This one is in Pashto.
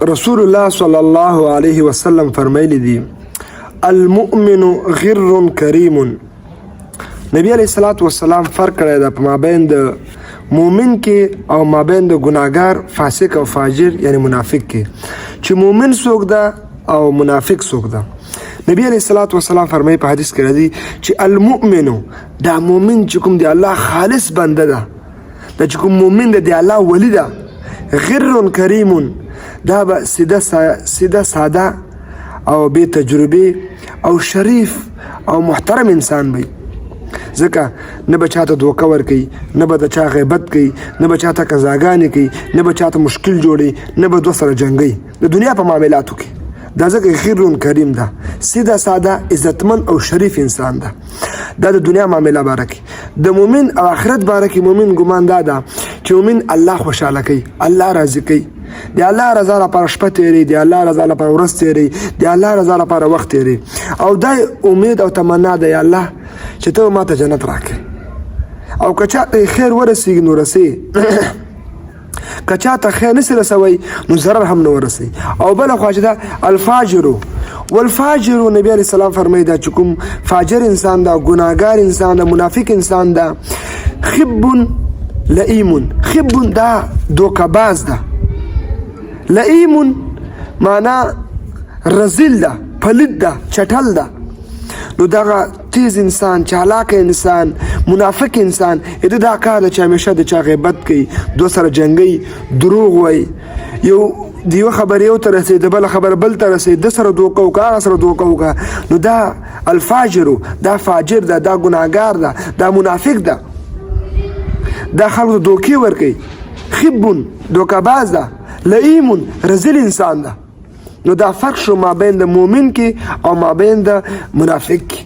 رسول الله صلی الله علیه وسلم فرمایلی دي، المؤمن غر کریم. نبی علیہ الصلوۃ والسلام فرق کړی دا په مابین د مؤمن کې او مابین د ګناګار، فاسق او فاجر، یعنی منافق کې، چې مؤمن څوک ده او منافق څوک ده. نبی علیہ الصلوۃ والسلام فرمایي، په حدیث کې راځي چې المؤمن، دا مؤمن چې کوم دی، الله خالص بنده ده، دا چې کوم مؤمن ده، دی الله ولی ده، غر کریم، دا به سیده سیده، ساده او بې تجربې او شریف او محترم انسان وي، ځکه نه به چاته دوکه ورکوي، نه به د چا غیبت کوي، نه به چاته قضاګانې کوي، نه به چاته مشکل جوړوي، نه به دوه سره جنګوي د دنیا په معاملاتو کې. دا ځکه غیر کریم ده، سیده، ساده، عزتمن او شریف انسان ده. دا د دنیا معامله باره کې. د مؤمن او آخرت باره کې مؤمن ګمان دا ده چې مؤمن الله خوشاله کوي، الله راضي کوي، د الله رضا لپاره شپه تیری، د الله رضا لپاره ورځ تیری، د الله رضا لپاره وخت تیری، او دا امید او تمنا ده، یا الله چې ته ما ته جنت راکړې. او که چاته خیر ورسیږي نو رسي، که چاته خیر نسی رسوي نو ضرر هم نه ورسي. او بل خوا چې دا الفاجر والفاجر، نبی علیہ السلام فرمایي، دا چې کوم فاجر انسان دا، ګناګار انسان دا، منافق انسان دا، خب لئیم. خب دا دوکه باز ده، لئیم معنا رزل ده، پلید ده، چټل ده. نو دغه تیز انسان، چالاک انسان، منافق انسان، د دا کار ده چې همیشه د چا غیبت کوي، دوه سره جنګي، دروغ وایي، یو د یو خبر یو ته رسي، د بل خبر بل ته رسي، د سره دوکه وکړه، هغه سره دوکه وکړه. نو دا الفاجر، دا فاجر ده، دا ګناهګار ده، دا منافق ده، دا خلکو ته دوکې ورکوي، خب دوکه باز ده، لئیم رزل انسان ده. نو دا فرق شو مابین د مؤمن کې او مابین د منافق کې.